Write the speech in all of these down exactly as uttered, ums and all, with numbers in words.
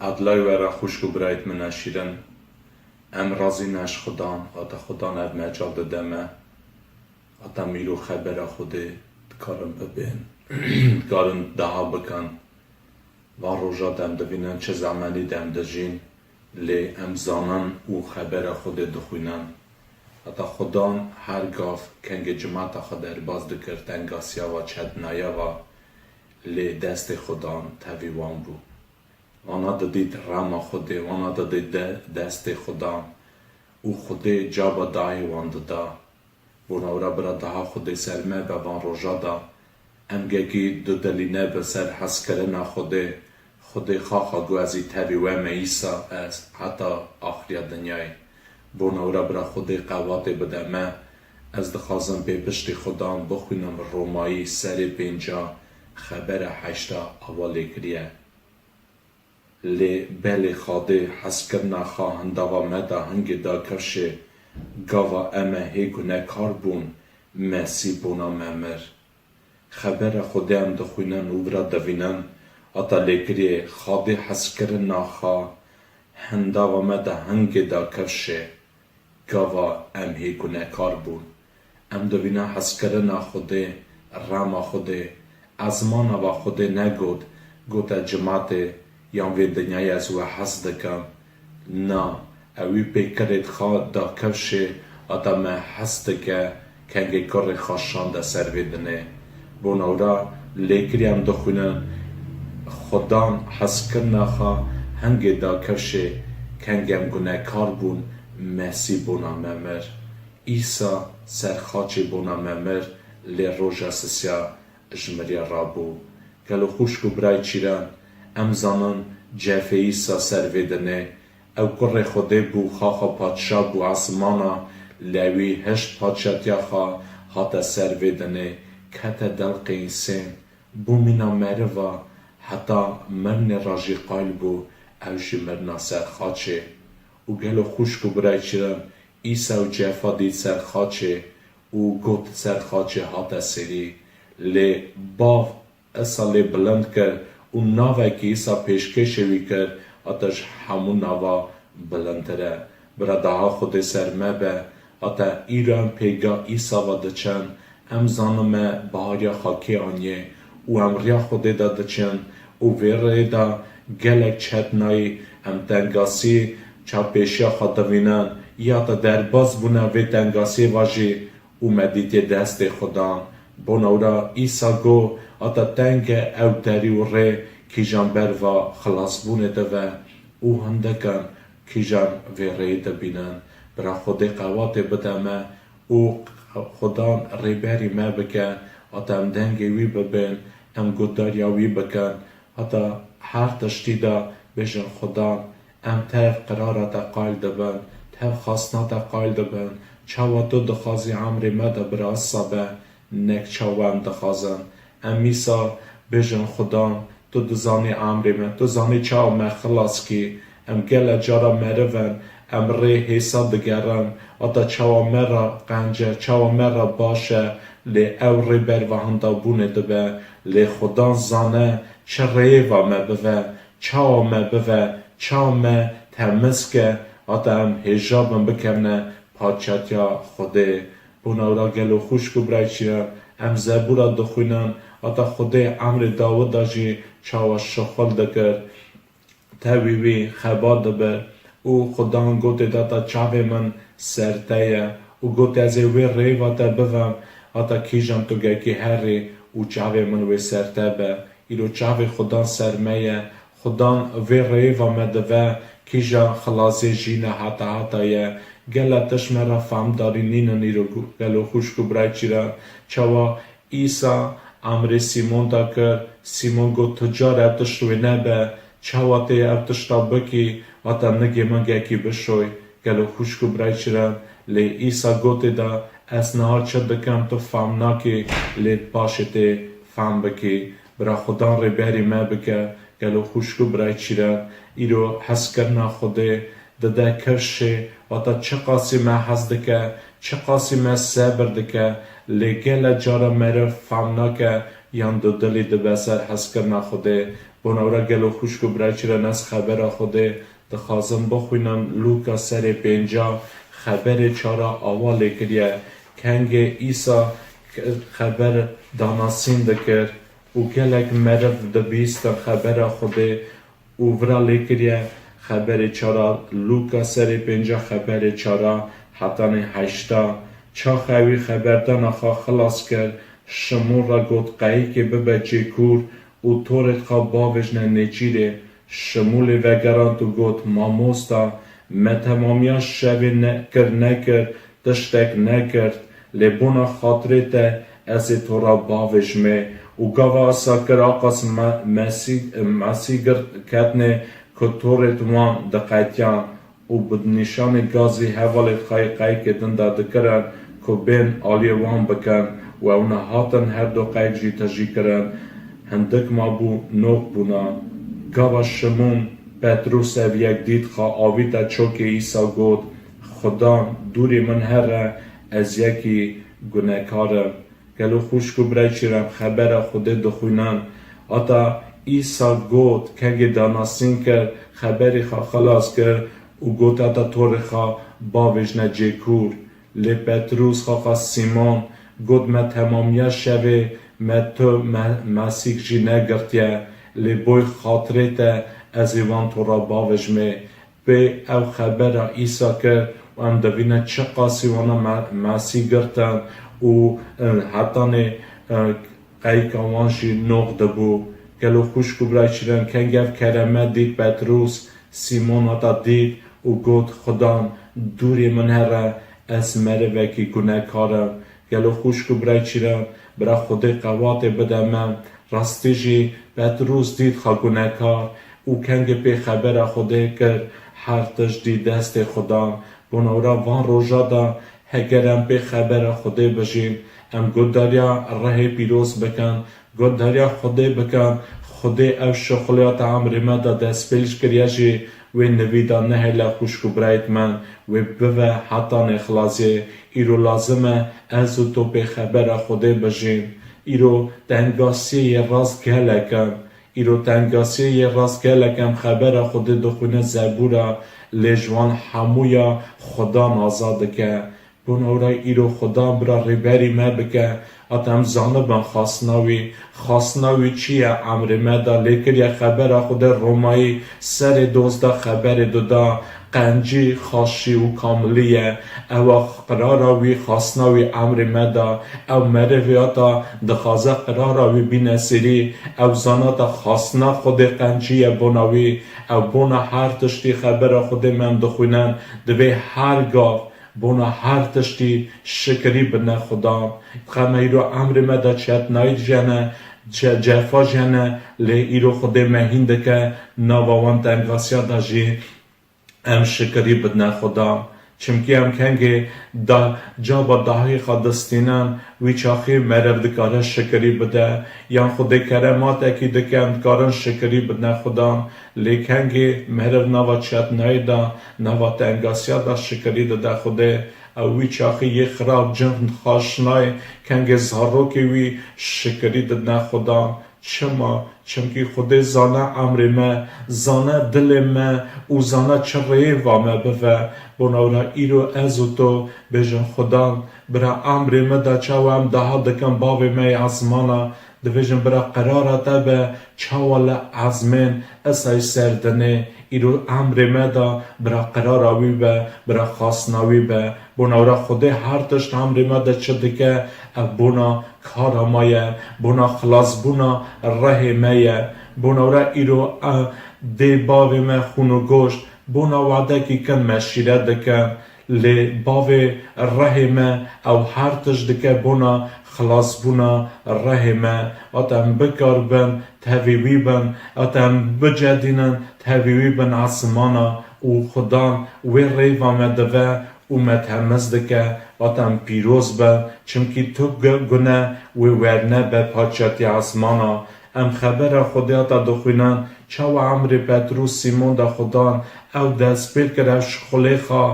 Edlay we re xwişk û birayt min e şîrin. Em razî ne ji Xudan, hata Xudan ev mecal dide me. Hata mîr û xebera Xwedê dikarin bibên, dikarin daha bikin. Van roja de em divînin çi zemenî de em dijîn, lê em zanin û xebera Xwedê dixwînin. Heta Xudan her gav kengê cimata xwe derbas dikir, tengasiya ve, çetnaya ve, lê destê Xudan tevî wan bû. Wana didît rema Xwedê, wana didît de-, destê Xudan û Xwedê caba dayê wan dida. Bona wira bira daha Xwedê ser me be van roja de. Em gekî dudilî nebin ser hezkirina Xwedê. Xwedê xaxa got ez î tevî we me îsa ez heta axiriya dinyayê. Bona wira bira Xwedê qewatê bide me. Ez dixwazim bê piştî Xudan bixwînim Romayî serê pênca xebera heşta ava lêkiriye. Lê belê Xadê hezkirina xwe hindava me da hingê da kifşê, gava em e hê gunekar bûn, Mesî bona me mir. Xebera Xwedê em dixwînin û vira divînin, ata lêkiriyê Xadê hezkirina xwe hindava me da hingê da kifşê. Gava em hê gunekar bûn. Em divîna hezkirina Xwedê, rema Xwedê, ezmana va Xwedê negot, gote cimatê yan vê dinyayê ez we hez dikim. Na, ewî pêkirê dixa da kifşê, ata me hez dike, kengê kurê xwe şande ser vê dinê. Bona wira lêkirî em dixwînin, Xudan hezkirina xwe hingê da kifşê, kengê em gunekar bûn, Mesî bona me mir. Îsa ser xaçê bona me mir, lê roja sisiya ji mirya rabû. Gelo xwişk û birayê çîran, em zanin cefê Îsa ser vê dinê. Ew kurê Xwedê bû, xaxa padşa bû esmana, lê wî hişt padşatiya xwe hate ser vê dinê, kete delqê însên, bû mîna meriva, heta mirinê re jî qayil bû, ew jî mirina ser xaçê. Û gelo xwişk û birayê çîran, Îsa ew cefa dît ser xaçê û got ser xaçê hate serî. Lê bav Îsa lê bilind kir û navekî Îsa pêşkêşê wî kir, hata ji hemû nava bilindtir e. Bira daha Xwedê ser me be, hata îro em pêga Îsa ve diçin, em zanin me bahariya xwe kê aniye û em riya Xwedê de diçin û vê rêyê de gelek çetnayî em tengasî çavpêşiya xwe divînin, ya te derbas bûne vê tengasiyê ve jî û me dîtiye destê Xudan. Bona wira Îsa got, hata teng e ew derî û rê kîjan ber va xilasbûnê dive û hindekan kîjan vê rêyê dibînin. Bira Xwedê qewatê bide me û Xudan rêberî me bike, hata em dengê wî bibên, em guhdariya wî bikin. Heta her tiştî de bêjin Xudan, em tev qirara te qayil dibin, tev xastina te qayil dibin. Çawa tu dixwazî emrê me de bira Îsa be, nek çawa em dixwazin. Em Îsa bêjin Xudan, tu dizanî emrê me, tu zanî çawa me xilas kî. Em gele cara meriv in, em rê hêsa digerin, heta çawa me re qenc e, çawa me re baş e, lê ew rê ber ve hindabûnê dibe. Lê Xudan zane çi rêyê va me bive, çawa me bive, çawa me temiz ke, hata em hêja bin bikevne padşatiya Xwedê. Bona wira gelo xwişk û birayê çîran, em zebûra dixwînin, hata Xwedê emrê Dawida jî çawa şixul dikir. Tevî wî xebat dibe û Xudan gotê de, hata çavê min ser te ye û gotê, ez ê wê rêva te bivem, hata kîjan tu gekî herî û çavê min wê ser te be. Îro çavê Xudan ser me ye. Xudan vê rêva me dive, kîjan xilasê jî ne heta heta ye. Gele tişt me re famdarî nînin îro, gelo xwişk û birayê çîran. Çawa Îsa emrê Sîmon da kir, Sîmon got, tu cara ev tişt wê nebe, çawa tê ev tişta bikî, hata nigê min gekî bişoy. Gelo xwişk û birayê çîran, lê Îsa gotê de, ez niha çi dikim tu fam nakî, lê paşê tê fam bikî. Bira Xudan rêberî me bike, gelo xwişk û birayê çîran, îro hezkirina Xwedê dide kifşê, hata çiqasî me hez dike, çiqasî me sebir dike, lê gele cara meriv fam nake yan dudilî dibe ser hezkirina Xwedê. Bona wira gelo xwişk û birayê çîran, ez xebera Xwedê dixwazim bixwînim. Lûka serê pênca, xeberê çara awa lê kiriye. Kengê Îsa xeber danasîn dikir û gelek meriv dibîstin xebera Xwedê û vira lê kiriye. Xeberê çara, Lûka serê pênca, xeberê çara hetanê heşta. Çaxa wî xeberdana xwe xilas kir, Şimûn re got, Qeyikê bibe cêkûr û torêd xwe bavêjne nêçîrê. Şimûn lê vegerand û got, Mamosta, me temamiya şevê ne, kir nekir, tiştek negirt, lê bona xatirê te ez ê to re bavêjimê. Û gava esa kir, aqas me-, mesî-, mesîgir ketnê ku torêd wan diqetiyan û bi nîşanê gazî hevalêd xwe yê qeyikê din de dikirin ku bên aliyê wan bikin û ew nehatin her du qeyik jî tijî kirin. Hindik mabû noq bûna. Gava Şimûn Petrûs ev yek dît, xwe avîte çokê Îsa, got, Xudan, dûrê min here, ez yekî gunekar im. Gelo xwişk û birayê çîran, em xebera Xwedê dixwînin. Ata Îsa got, kengê danasîn kir, xeberê xwe xilas kir û got, Ata torê xwe bavêjne cêkûr. Lê Petrûs, xaxa Sîmon, got, Me temamiya şevê me tu me-, mesîk jî negirtiye, lê boy xatirê te ez ê wan to re bavêjimê. Pê ew xebera Îsa kir û em dibînin çiqasî wana me-, mesî girtin û, e, hetanê, e, qeyika wan jî noq dibû. Gelo xwişk û birayê çîran, kengê ev kereme dît Petrûs, Sîmon ata dît û got, Xudan, dûrê min here, ez merivekî gunekar im. Gelo xwişk û birayê çîran, bira Xwedê qewatê bide me. Rastî jî Petrûs dît xwe gunekar û kengê pê xebera Xwedê kir, her tişt dî destê Xudan. Bona wira van roja de heger em pê xebera Xwedê bijîn, em guhdariya rihê pîroz bikin, guhdariya Xwedê bikin. Xwedê ev şixuliyata emrê me de destpêl kiriye jî wê nivî de nehêle xwişk û birayêt min, wê bive hetanê xilaziyê. Îro lazim e ez û to pê xebera Xwedê bijîn. Îro tengasiyê yê rast gelek in. Îro tengasiyê yê rast gelek em xebera Xwedê dixwîne zebûra, lê ji wan hemûya Xudan aza dike. Bona wira îro Xudan bira rêberî me bike, ata em zanibin xastina wî. Xastina wî çi ye emrê me de? Lê kiriye xebera Xwedê Romayî serê dozdeh xeberê dida, qencî, xaşî û kamilî ye. Ew a qirara wî, xastina wî emrê me de. Ew merivê ata dixwaze qirara wî bîne sêrî. Ew zanata xastina Xwedê qencî ye bona wî. Ew bona her tiştî xebera Xwedê me em dixwînin. Divê her gav bona her tiştî şikirî bidne Xudan. Dixeme îro emrê me de çetnayî jene, ce-, cefa jene, lê îro Xwedê me hîn dike, nava wan tengasiya de jî em şikirî bidne Xudan. Çimkî em kengê da, caba dahî xwe distînin, wî çaxî meriv dikare şikirî bide, yan Xwedê kerematekî dike, em dikarin şikirî bidne Xudan. Lê kengê meriv nava çetnayê de, nava tengasiya de şikirî dide Xwedê. Ew wî çaxî yê xirab, cin, xaşinayê, kengê zarokê wî şikirî didine Xudan. Çima? Çimkî Xwedê zane emrê me, zane dilê me û zane çi rêva me bive. Bona wira îro ez û to bêjin, Xudan, bira emrê me de çawa em daha dikin bavê me yê esmana, dibêjin, bira qirara te be, çawa li ezmên, esayî ser dinê, îro emrê me de, bira qirara wî be, bira xastina wî be. Bona wira Xwedê her tişt emrê me de çi dike, ev bona kara me ye, bona xilasbûna rihê me ye. Bona wira îro, e, dê bavê me xûn û goşt, bona wadekî kin me şîret dikin. Lê bavê rihê me ew her tişt dike bona xilasbûna rihê me. Ata em bikaribin tevî wî bin, ata em bicedînin tevî wî bin esmana û Xudan wê rêva me dive û me temiz dike. Ata em pîroz bin, çimkî tu gu-, gune wê werne be paçatiya esmana. Em xebera Xwedê ata dixwînin, çawa emrê Petrûs Sîmon de Xudan ew destpêl kir ev şixulê xwe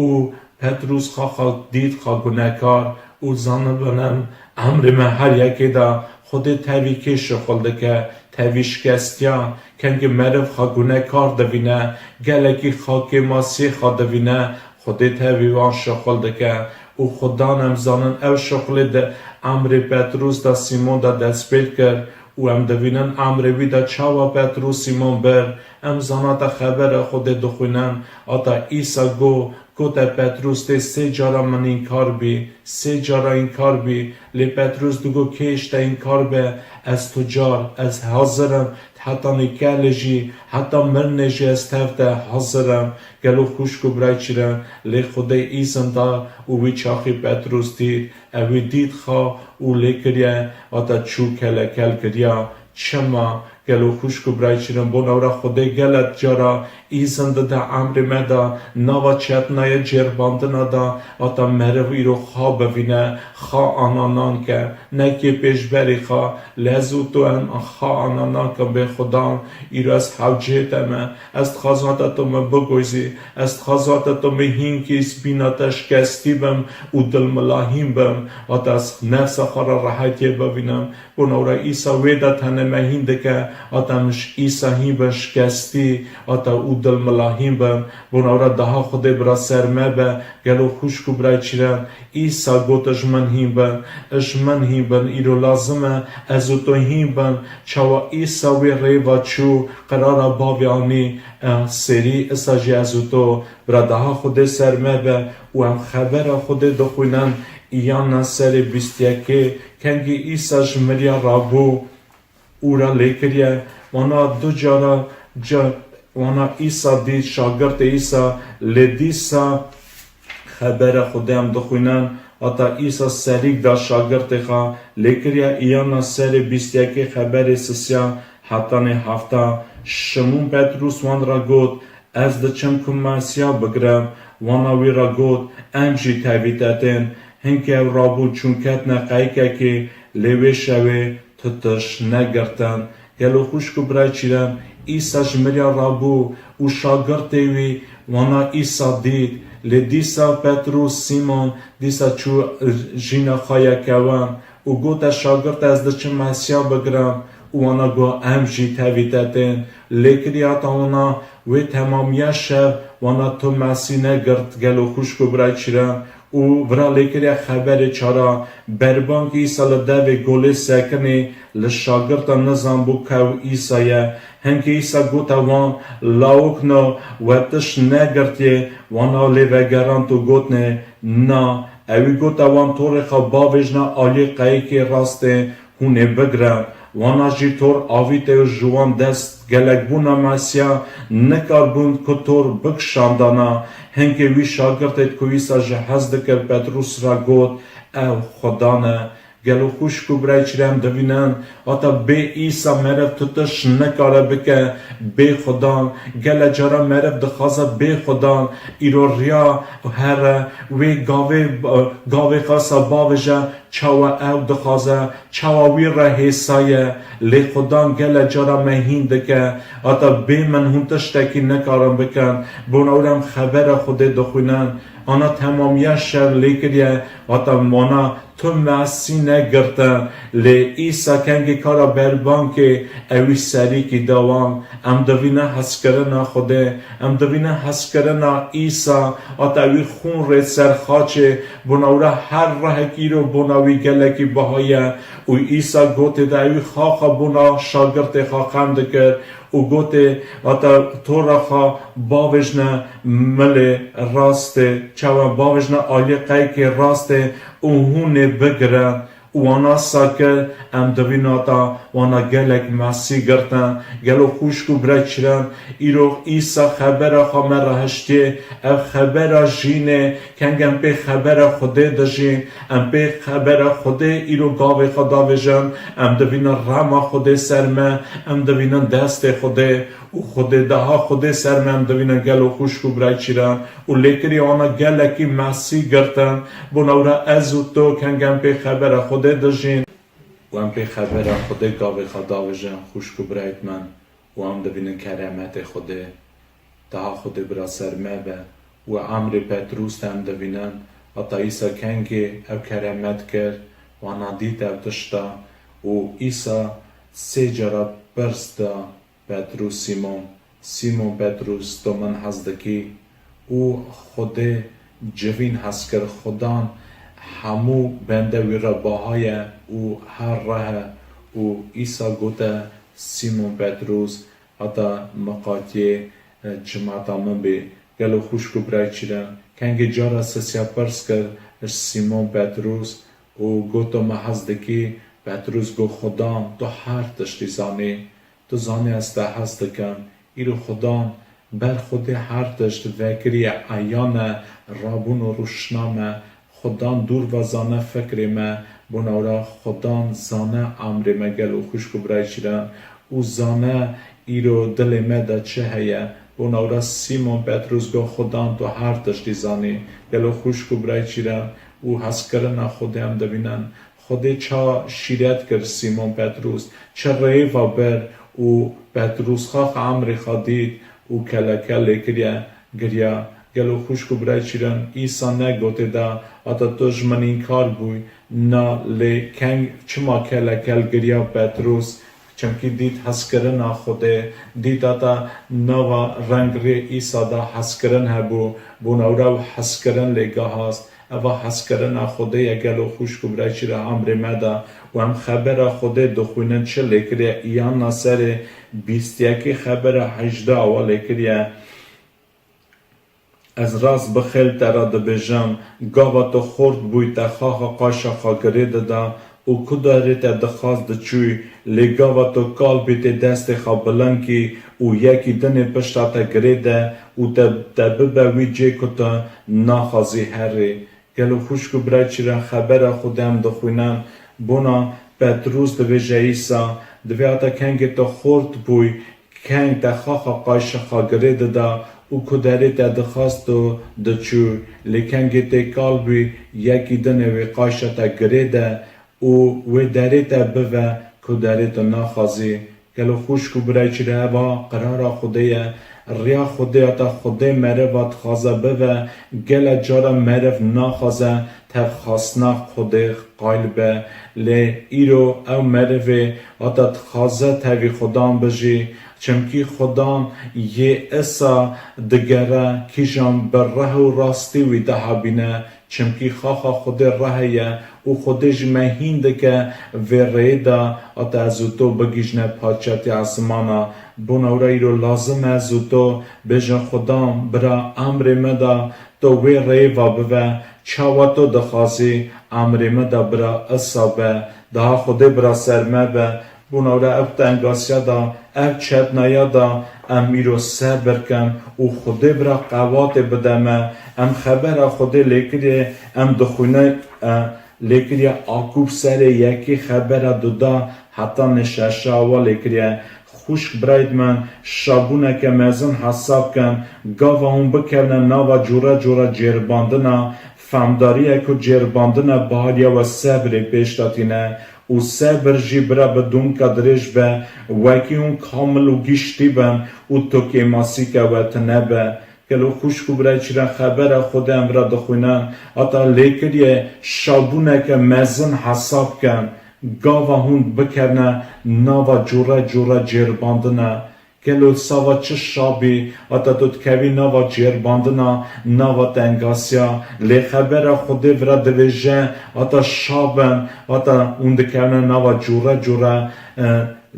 û Petrûs xwe xwe dît xwe gunekar û zanibin em emrê me her yekê de Xwedê tevî kê şixul dike, tevî şikestiyan, kengî meriv xwe gunekar divîne, gelekî xakê masiyê xwe divîne, Xwedê tevî wan şixul dike. Û Xudan em zanin ew şixulê di emrê Petrûs de Sîmon de destpêl kir û em divînin emrê wî de çawa Petrûs Sîmon bir. Em zana te xebera Xwedê dixwînin, ata Îsa got, Gote Petrûs, tê sê cara min înkar bî, sê cara înkar bî. Lê Petrûs digot, Kê ji te înkar be, ez tu car, ez hazir im, hetanî kelê jî, heta mirinê jî ez tev te hazir im. Gelo xwişk û birayê çîren, lê Xwedê îzin da û wî çaxî Petrûs dît. Ew wî dît xa û lê kiriye, hata çû kelekel kiriya. Çima? Gelo xwişk û birayê çîren, bona wira Xwedê gelek cara îzin dide emrê me de, nava çetinaya cêrbandina de, hata meriv îro xa bivîne, xa ananan ke, ne kê pêşberî xa, lez û tu em xa ananan ke bê Xudan, îro ez hewcê te me, ez dixwazim hata tu min bigozî, ez dixwazim hata tu min hînkî bîna te şikestî bim û dilmilahîn bim, hata ez nefsa xwe re rehetiyê bivînim. Bona wira Îsa wê de tenê me hîn dike, hata em ji Îsa hîn bin şikestî, hata û dilmilahîn bin. Bona wira daha Xwedê bira ser me be, gelo xwişk û birayê çîren, Îsa got, Ji min hîn bin, ji min hîn bin, îro lazim e, ez û tu hîn bin. Çawa Îsa wê rê va çû, qirara bavê anî, e, serî, isa jî ez û tu, bira daha Xwedê ser me be û em xebera Xwedê dixwînin, Îyanna serê bîst yekê, kengî Îsa ji miriya rabû û ra lê kiriye, wana du cara, ca-, wana Îsa dît, şagirtê Îsa, lê dîsa xebera Xwedê em dixwînin, hata Îsa serîk da şagirtê xwe, lê kiriye, Îyanna serê bîst yekê, xeberê sisiya hetanê hefta. Şimûn Petrûs wan ra got, Ez diçim ku Mesîya bigrim. Wana wî re got, Em jî tevî te tên. Hinkê ew rabûn çûn ketine qeykekê, lê wê şewê tu tişt negirtin. Gelo xwişk û birayê çîren, Îsa ji miriya rabû û şagirtê wî wana Îsa dît. Lê dîsa Petrûs, Sîmon, dîsa çû jîna xwe yekewin û gote, Şagirte, ez diçim Mesîya bigrim. Û wana got, Em jî tevî te tên. Lê kiriye heta wana wê temamiya şev, wana tu Mesî negirt, gelo xwişk û birayê çîren. Û vira lê kiriye xeberê çara, berbangî Îsa li devê golê sekinê, li şagirta nizanbû kew Îsa ye. Hinkê Îsa gote wan, Lawikno, we tişt negirtiye? Wana lê vegerand û gotnê, Na. Ewî gote wan, Torê xwe bavêjne aliyê qeyikê rastê, hûn ê bigrin. Wana jî tor avîtê û ji wan dest gelek bûna Mesîya, nikarbûn ku tor bikişandana. Hinkê wî şagirtêd ku Îsa ji hez dikir Petrûs re got, Ew Xudan e. Gelo xwişk û birayê çîren divînin, hata bê Îsa meriv tu tişt nikare bike, bê Xudan. Gele cara meriv dixwaze bê Xudan, îro riya here, wê gavê, gavê xwe sa bavêje, Çawa ew dixwaze, çawa wî re hêsa ye, lê Xudan gele cara me hîn dike, heta bê min hûn tiştekî nikarin bikin. Bona wira em xebera Xwedê dixwînin, ana temamiya şev lê kiriye, heta wana tu Mesî negirtin, lê Îsa kengê kara berbankê ewî serîkî da wan. Em divînin hezkirina Xwedê, em divînin hezkirina Îsa, heta ewî xûn rê ser xaçê, bona wira her rehekî îro bona wî gelekî biha ye. Û Îsa gotê de ewî xaxa bona şagirtê xwe qem dikir û gotê, heta tora xwe bavêjne milê rastê, çawa bavêjne aliyê qeykê rastê û hûn ê bigirin. Û wana sa kir, em divîn heta wana gelek Mesî girtin. Gelo xwişk û birayê çîren, îro Îsa xebera xwe me re hiştiye. Ev xebera jînê, keng em pê xebera Xwedê dijîn, em pê xebera Xwedê îro gavê xwe davêjin, em divînin rema Xwedê ser me, em divînin destê Xwedê. Û Xwedê, daha Xwedê ser me em divînin gelo xwişk û birayê çîren û lêkirî wana gelekî Mesî girtin. Bona wira ez û to keng em pê xebera Xwedê dijîn û em pê xebera Xwedê gavê xwe davêjin xwişk û birayêt min û em divînin keremetê Xwedê. Daha Xwedê bira ser me be û emrê Petrûs de em divînin, heta Îsa kengê ew keremet kir, wana dît ev tişta Û Îsa sê cara pirs da Petrûs, Sîmon, Sîmon Petrûs, to min hez dikî? Û Xwedê civîn hez kir, Xudan hemû bende wî re baha ye û her reh e. Û Îsa gote, Sîmon Petrûs, heta miqatiyê, e, cimata min bê. Gelo xwişk û birayê çîren, kengê cara sisiya pirs kir ji Sîmon Petrûs û got, to min hez dikî? Petrûs got, Xudan, tu her tiştî zanî. Tu zanî ez te hez dikim. Îro Xudan ber Xwedê her tişt vekiriye eyan e, rabûn û rûşna me. Xudan dûr ve zane fikrê me, bona wira Xudan zane emrê me, gelo xwişk û birayê çîren, û zane îro dilê me de çi heye. Bona wira Sîmon Petrûs got, Xudan, tu her tiştî zanî. Gelo xwişk û birayê çîren, û hezkirina Xwedê em dibînin. Xwedê ça şîret kir Sîmon Petrûs, çi rêva bir û Petrûs xaxa emrê xwe dît û kelekel lê kiriye, giriya. Gelo xwişk û birayê çîren, Îsa negotê da, heta tu ji min înkar bûy, na lê keng çima kelekel giriya Petrûs? Çimkî dît hezkirina Xwedê, dît heta nava rengirê Îsa da hezkirin hebû, bona wira ew hezkirin lê gahast. Eva hezkirina Xwedê ye, gelo xwişk û birayê çîren, emrê me da. Û em xebera Xwedê dixwînin, çi lê kiriye? Îanna serê bîst yekê, xebera hejdeh awa lê kiriye. Ez rast bi xêl te re dibêjim, gava tu xort bûy, te xaxa qayşa xwe girê dida û ku derê te dixwast diçûy, lê gava tu kal bî, tê destê xwe bilind kî û yekî dinê pişta te girê de û te, te bibe wî cê ku tu naxwazî herî. Gelo xwişk û birayê çîren, xebera Xwedê em dixwînin, bona Petrûs dibêje Îsa, divê heta kengê tu xort bûy, keng te xaxa qayşa xwe girê dida û ku derê te dixwast tu diçû, lê kengê tê kal bûy, yekî dinê wê qayşa te girê de û wê derê te bive ku derê tu naxwazî. Gelo xwişk û birayê çîren, eva qirara Xwedê ye. Riya Xwedê, heta Xwedê meriva dixwaze bive, gelek cara meriv naxwaze tevxwastina Xwedê qayil be. Lê îro ew merivê heta dixwaze tevî Xudan bijî, çimkî Xudan yê isa digere kîjan bi reh û rastî wî dihabîne. Çimkî xaxa Xwedê rehê ye û Xwedê jî me hîn dike vê rêyê de, heta ez û to bigihîjine padşatiya esmana. Bona wira îro lazim e ez û to bêjin, Xudan, bira, emrê me da to wê rêyê va bive, çawa to dixwazî, emrê me da, bira, isa be. Daha Xwedê, bira, ser me be. Bona wira ev tengasiya da, ev çetnaya da em îro sebir kin û Xwedê bira qewatê bide me. Em xebera Xwedê lê kiriye, em dixwîne, e, lê kiriye Akûb serê yekê, xebera du da, heta nê şeşa awa lê kiriye. Xwişk birayê min, şabûneke mezin hesab kin, gava hûn bikevne nava cûre cûre cêrbandina, femdariyek ku cêrbandina bahariya we sebrê pêş de tîne. Û sebir jî bira bi dûmka dirêj be, wekî hûn kamil û giştî bin û tu kêmasîke we tune be. Gelo xwişk û birayê çîren, xebera Xwedê em vira dixwînin, heta lê kiriye şabûneke mezin hesab kin, gava hûn bikevne nava cûre cûre cêrbandina. Gelo sava çi şa bî, heta tu dikevî nava cêrbandina, nava tengasiya, lê xebera Xwedê vira dibêje, heta şa bin, heta hûn dikevine nava cûre cûre, e,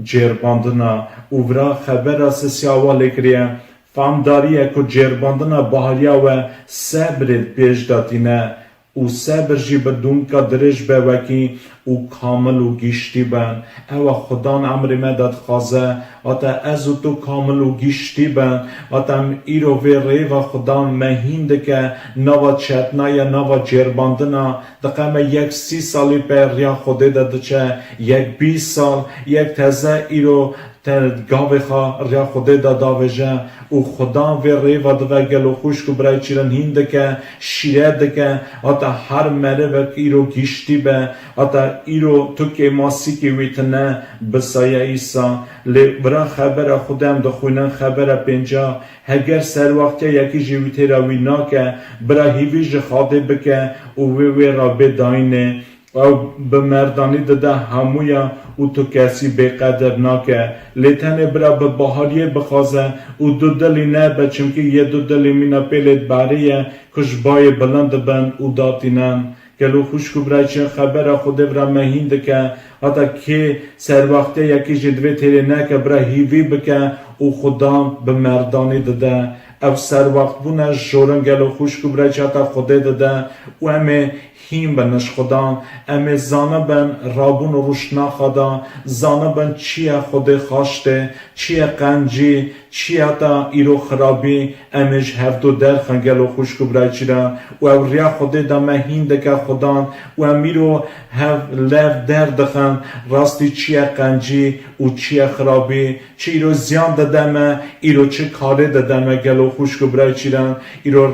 cêrbandina. Û vira xebera sisiya awa lê kiriye, famdariyek ku cêrbandina bahariya we sebrê pêş de tîne. Û sebir jî bi dûmka dirêj be wekî û kamil û giştî bin. Ewa Xudan emrê me de dixwaze, heta ez û tu kamil û giştî bin, heta em îro vê rêva Xudan me hîn dike, nava çetnaya, nava cêrbandina, diqeme yek sî salî pê riya Xwedê de diçe, yek bîst sal, yek teze îro te gavê xwe riya Xwedê de davêje û Xudan vê rêva dive, gelo xwişk û birayê çîren, hîn dike, şîret dike, heta her merivek îro giştî be, heta îro tu kêmasîkê wî tune bi saya Îsa. Lê vira xebera Xwedê em dixwînin, xebera pênca, heger serwextiya yekî jî wî têra wî nake, bira hîvî ji Xwedê bike û wê wê re bê dayînê. Ew bi merdanî dide hemûya û tu kesî bêqedir nake. Lê tenê bira bi bahariyê bixwaze û dudilî nebe, çimkî yê dudilî mîna pêlê dibarê ye ku ji bayê bilind dibin û datînin. Gelo xwişk û birayçîn, xebera Xwedê vira me hîn dike. Heta kê serwextê yekî jî divê têrê neke, bira hîvî bike û Xudan bi merdanî dide. Ev serwextbûne jorin gelo xwişk û birayçî heta Xwedê dide û em ê hîn bin ji Xudan. Em ê zanibin rabûn û rûşnaxa da, zanibin çi ye Xwedê xaştê, çi ye qencî, çi ye ta îro xirabî, em ê ji hevdu derxin gelo xwişk û birayçî re. Û ew riya Xwedê de me hîn dike Xudan û em îro hev lev derdixin rastî çi ye qencî û çi ye xirabî, çi îro ziyan dide me, îro çi karê dide me gelo xwişk û birayçî re. Îro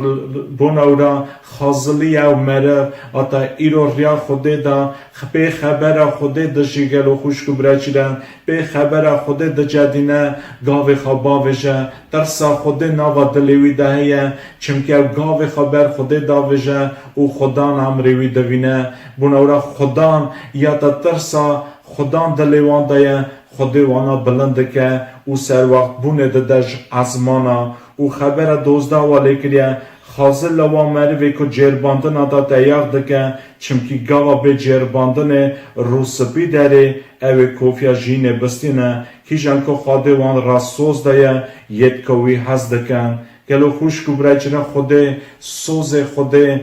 bona ewra xaziliye û meriv, heta îro riya Xwedê de, pê xebera Xwedê dijî gelo xwişk û birayçî re, pê xebera Xwedê dicedîne, gavê xwe bavêje, tirsa Xwedê nava dilê wî de heye, çimkî ew gavê xwe ber Xwedê davêje û Xudan emrê wî divîne. Bona ewra Xudan ya te tirsa Xudan dilê wan de ye, Xwedê wana bilind dike û serwextbûnê dide ji ezmana. Û xebera dozdeh wa lê kiriye, xazil li wan merivê ku cêrbandina da teyax dike, çimkî gava bê cêrbandinê rûspî derê, ew ê kofiya jînê bistîne. Kîjan ku Xwedê wan re soz daye, yêd ku wî hez dikin. Gelo xwişk û birayçîna Xwedê, sozê Xwedê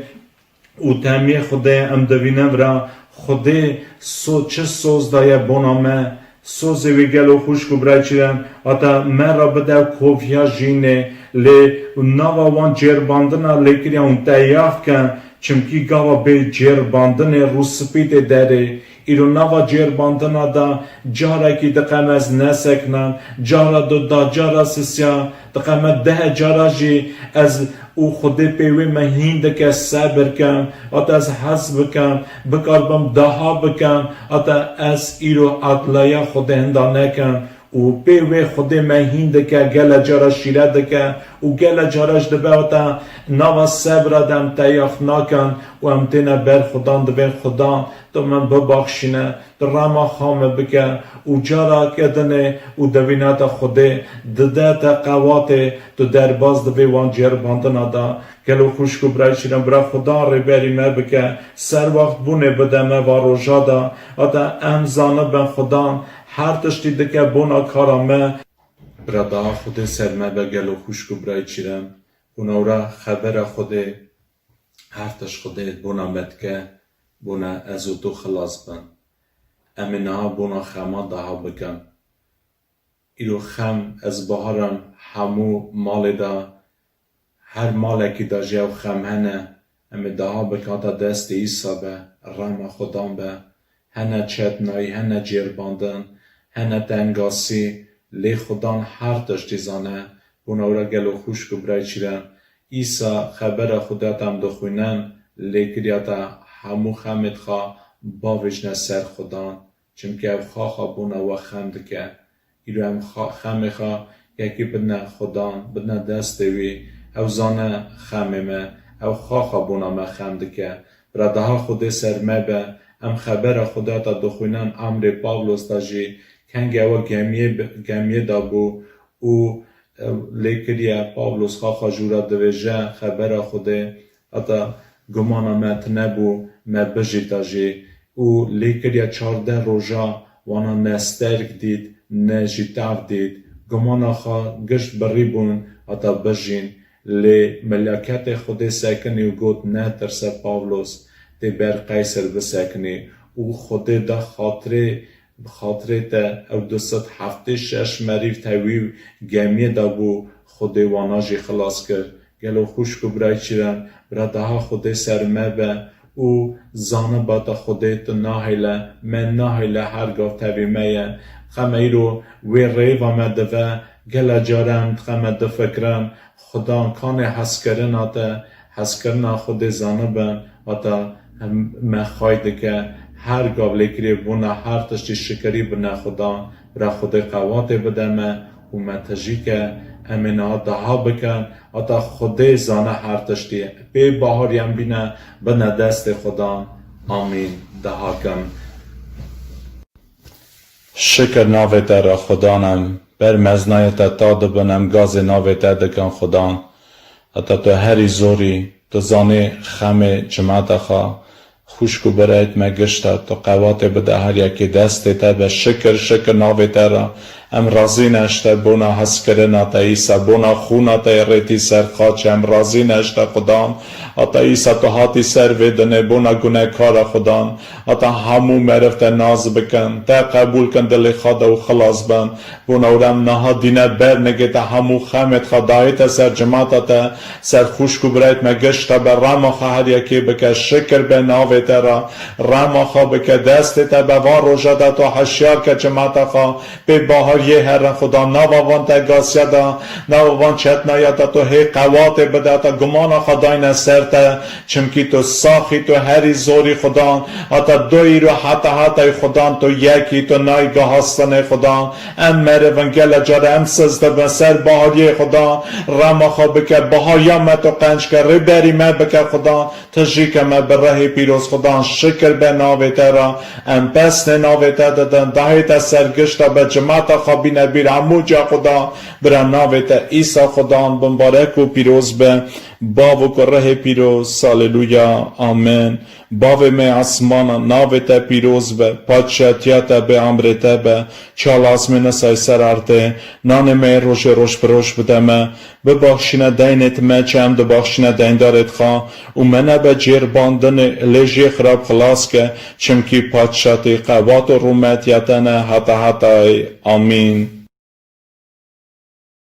û temiyê Xwedê em divînin vira Xwedê so-, çi soz daye bona me. Sozê wî gelo xwişk û birayçî re hata me re bide kofiya jînê, lê nava wan cêrbandina lêkiriya hûn teyax kin, çimkî gava bê cêrbandinê rûspî tê derê. Îro nava cêrbandina da carekî diqem ez neseknan, cara du da, cara sisiya, diqem e deh cara jî ez û Xwedê pê wê me hîn dike sebir kem, hata ez hez bikem, bikaribim daha bikem, hata ez îro adlaya Xwedê hinda nekem. Û pê wê Xwedê me hîn dike, gele cara şîret dike û gele cara ji dibe hata nava sebra de em teyax nakin û em têne ber Xudan, divên Xudan, tu min bibaxşîne, tu rema xwe min bike û careke dinê û devînete Xwedê dide te qewatê, tu derbas divê wan cêrbandina da. Gelo xwişk û birayçî re bira Xudan rêberî me bike, serwextbûnê bide me va roja da, hata em zanibin Xudan her tiştî dike bona kara me. Bira daha Xwedê ser me be gelo xwişk û birayçî re. Û newra xebera Xwedê, her tişt Xwedê bona me dike, bona ez û tu xilas bin. Em ê niha bona xema daha bikin. Îro xem ez baharim hemû malê de, her malekî de jî ew xem hene, em ê daha bikin hata destê Îsa be, rema Xudan be. Hene çetnayî, hene cêrbandin, hene tengasî, lê Xudan her tiştî zane. Bona wira gelo xwişk û birayçî re, Îsa xebera Xwedê hata em dixwînin, lêkiriya te hemû xemêd xwe bavêjne ser Xudan. Çimkî ew xaxa bona we xem dike. Îro em xa-, xemê xwe yekî bidne Xudan, bidne destê wî. Ew zane xemê me, ew xaxa bona me xem dike. Bira daha Xwedê ser me be, em xebera Xwedê heta dixwînin, emrê Pawlos de jî, kengê ewe gemiyê bi-, gemiyê de bû û, e, lê kiriye Pawlos xaxa jû re divêje, xebera Xwedê, heta gumana me tune bû, me bijîta jî. Û lê kiriye çardeh roja wana ne sterk dît, ne jî tav dît. Gumana xwe giş birî bûn, heta bijîn. Lê melaketê Xwedê sekinî û got, netirse Pawlos, tê ber Qeyser bisekinî. Û Xwedê da xatirê, bi xatirê te ew du sed heftê şeş merîv tevî gemiyê de bû, Xwedê wana jî xilas kir. Gelo xwişk û birayçî re, bira daha Xwedê ser me be û zaniba te Xwedê tu nahêle, me nahêle, her gav tevî me ye. Xem îro wê rêva me dive, gele caran xem difikirin, Xudan kanê hezkirina te, hezkirina Xwedê zanibin, heta me xay dike, her gav lêkirê bona her tiştî şikirî bine Xudan, bira Xwedê qewatê bide me û me tijî ke em ê niha daha bikin, heta Xwedê zane her tiştî. Pê baharî em bîne, bine destê Xudan. Amîn. Dihakim. Şikir navê te re Xudan em, ber meznayê te ta dibin em gazê navê te dikin Xudan. Heta tu herî zorî, tu zanî xemê cimata xwe, xwişk û birayet me gişt e, tu qewatê bide her yekê destê te be, şikir, şikir navê te re. Em razî ne ji te bona hezkirina te Îsa, bona xûna te yê rêtî ser xaçê, em razî ne ji te Xudan. Heta Îsa tu hatî ser vê dinê, bona gunekara Xudan. Heta hemû meriv te nas bikin, te qebûl kin dilê xwe de û xilas bin. Bona wira em niha dîne ber nigê te hemû xemê xwe dayê te ser cimata te, ser xwişk û birayet me gişt te be, rema xwe her yekê bike, şikir be navê te re, rema xwe bike, destê te be, van roja de tu hişyar ke cimata xwe, pê bahariyê herin Xudan, nava van tegasiya de, nava van çetnaya de tu hê qewatê bide, te gumana xwe dayne ser te, çimkî tu saxî, tu herî zorî Xudan, heta do îro heta hetayî Xudan, tu yekî, tu nayê gahastinê Xudan. Em meriv in gelek care em siz dibin ser bahariyê Xudan, rema xwe bike, bahariya me tu qenc ke, rêberî me bike Xudan, tijî ke me bi rehê pîroz Xudan, şikir be navê te re, em pesnê navê te didin, dahê te ser gişta be, cimata xwe bîne bîr hemû ca Xudan, bira navê te Îsa Xudan, bimbarek û pîroz be, Bav û Kurehê pîroz, Aleluya, Amen. Bavê me asmana, navê te pîroz be, padşatiya te be, emrê te be, çi li asmê nisay ser erdê, nanê me yê rojê roj bi roj bide me, bibaxşîne deynêt me, çi em dibaxşîne deyndarêt xwe, û me nebe cêr bandinê, lê jê xirab xilas ke, çimkî padşatî, qewat û rûmetiya te ne heta hetayê. Amîn.